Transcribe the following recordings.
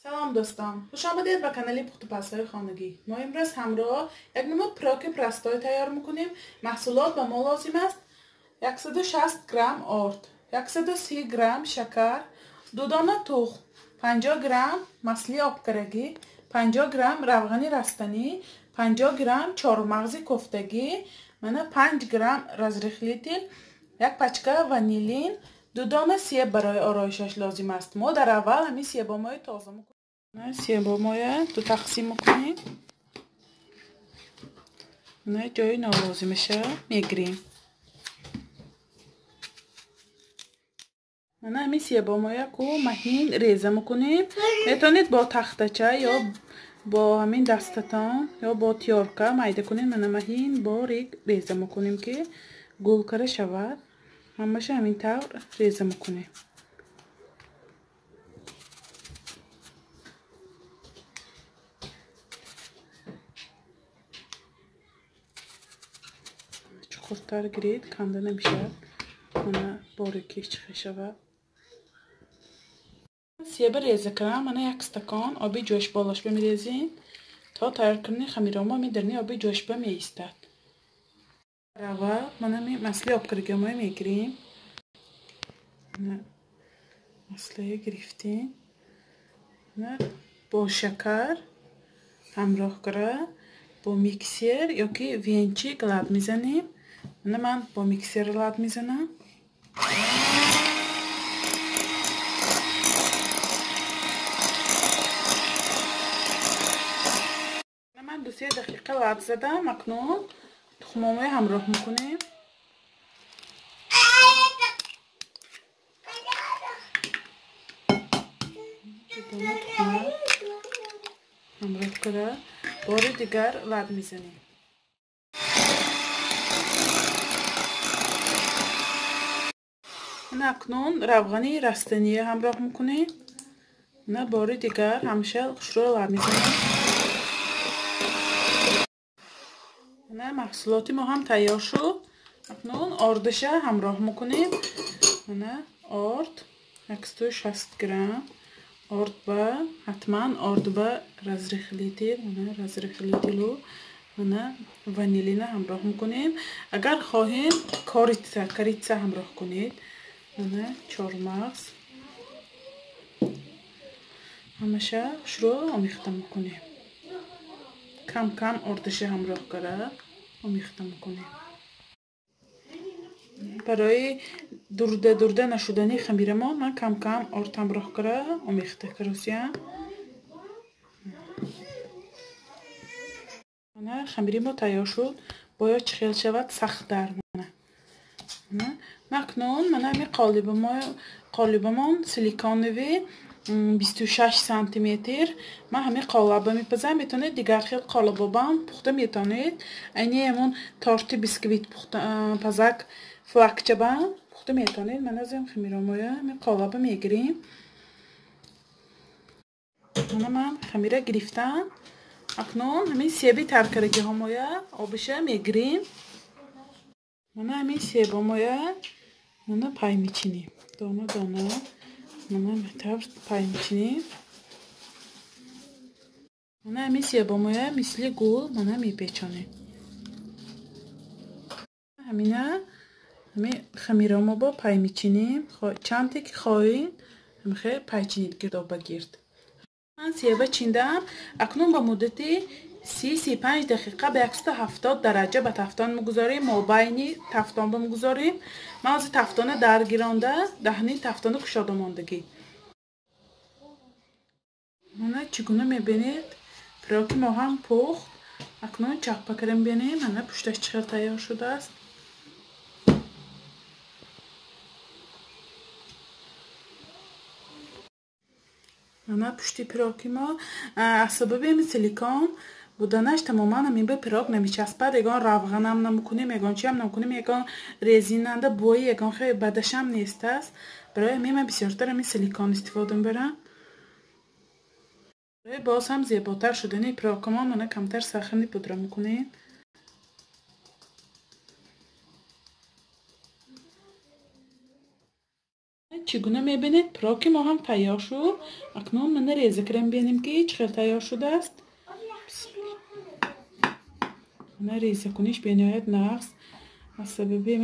Салом дӯстон, хуш омадед ба канали пухтупазҳои хонагӣ. Мо имрӯз ҳамроҳ як намуд пироги простой тайёр мекунем. Маҳсулот ба мо лозим аст 160 грамм орд, 130 грамм шакар, 2 дона тухм, 50 грамм масли обкарагӣ, 50 грамм равғани растанӣ, 50 грамм чормағзи кофтагӣ, мана 5 грамм разрыхлитель, як пачка ванилин, 2 дона себ барои ороишаш лозим аст. Мо дар аввал ҳамин себомои тоза мекунем. Себомоя ду тақсим мекунем. Мана ҷои нолозимаша мегирем. Мана ҳамин себомоя ку маҳин реза мекунем. Метавонед бо тахтача ё бо ҳамин дастатон ё бо тёрка майда кунед. Мана маҳин борик реза мекунем, ки гулкара шавад. Ҳамаша ҳамин тавр реза мекунем. Чуқуртар гиред, канда намешавад. Мана борикиш чихе шавад. Себа реза кардам. Мана як стакон оби ҷӯш болош бимерезем, то тайёр кунни хамиромо ҳамин дарни оби ҷӯшба меистад. Рава мана масли обкарагиҳомо мегирем. Маслае гирифтем. Бо шакар ҳамроҳ кара бо миксер ёки венчик лад мезанем. Мана ман бо миксер лад мезанам. Ман 2-3 дақиқа лад задам. Акнун тухмомоя ҳамроҳ мекунем. Ҳамроҳ кара бори дигар лад мезанем. Мана акнун равғани растания ҳамроҳ мекунем. Мана бори дигар ҳамеша хушрӯ лад мезанем. Мана маҳсулоти мо ҳам тайёр шуд. Акнун ордаша ҳамроҳ мекунем. Мана орд 160 грамм орд ба ҳатман орд ба разрыхлитель, мана разрыхлителу мана ванилина ҳамроҳ мекунем. Агар хоҳем корица ҳамроҳ кунед. Мана чормағз ҳамаша хушрӯ омехта мекунем. Кам кам ордаша ҳамроҳ кара омехта мекунем. Барои дурда дурда нашудани хамирамон ман кам кам орд ҳамроҳ кара омехта каросиям. Мана хамири мо тайёр шуд. Бояд чӣ хел шавад? Сахттар. Мана акнун мана ҳамин қолибамон силиконовый 26 сантиметр. Ман ҳамин қолаба мепазам. Метавонед дигар хел қолабобам пухта метавонед. Айни ҳамон торти бисквит пухта пазак флакчабам пухта метавонед. Ман аз ин хамиромоя ҳамин қолаба мегирем. Мана ман хамира гирифтам. Акнун ҳамин себи таркарагиҳомоя обиша мегирем. Мана ҳамин себомоя мана пай мечинем. Дона дона мана метавр пай мечинем. Мана ҳамин себомоя мисли гул мана мепечонем. Ҳамина ҳамин хамиромо бо пай мечинем. Чанде ки хоҳед ҳамихел пай чинед гирдоба гирд. Ман себа чиндаам. Акнун ба муддати 30-35 дақиқа ба 170 дараҷа ба тафтон мегузорем. Мобайни тафтон мегузорем. Ман ҳозир тафтона даргиронда даҳни тафтона кушода мондагӣ. Мана чӣ гуна мебинед, пироки мо ҳам пухт. Акнун чаппа кара мебинем. Мана пушташ чӣ хел тайёр шудааст. Мана пушти пироки мо аз сабаби ҳамин силикон буданаш тамоман ҳамин ба пирог намечаспад. Ягон равғанам намекунем, ягон чиам намекунем, ягон резинанда бӯи ягон хеле бадашам нестааст. Барои ҳамин ман бисёртар ҳамин силикон истифода мебарам. Барои боз ҳам зеботар шудани пирогамон мана камтар сахарни пудра мекунем. Чӣ гуна мебинед, пироки мо ҳам тайёр шуд. Акнун мана реза кардем, бинем ки чӣ хел тайёр шудааст. Мана реза куниш бениҳоят нағз. Аз сабаби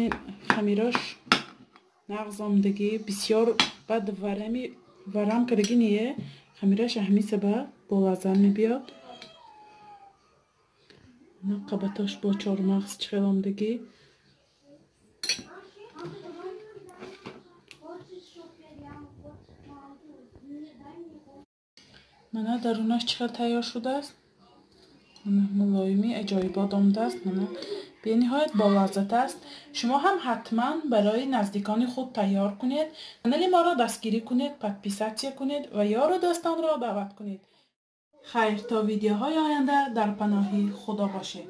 хамирош нағз омдагӣ, бисёр бад варами варам кардагӣ не, хамираш ҳамин сабаб болаззат мебиёд. Қабатош бо чормағз чӣ хел омдагӣ. Мана дарунаш чӣ хел тайёр шудааст. Мана мулоими аҷоибот омадааст. Мана бениҳоят болаззат аст. Шумо ҳам ҳатман барои наздикони худ тайёр кунед. Канали моро дастгирӣ кунед, подписатсия кунед ва ёру дӯстонро даъват кунед. Хайр, то видеоҳои оянда дар паноҳи Худо бошед.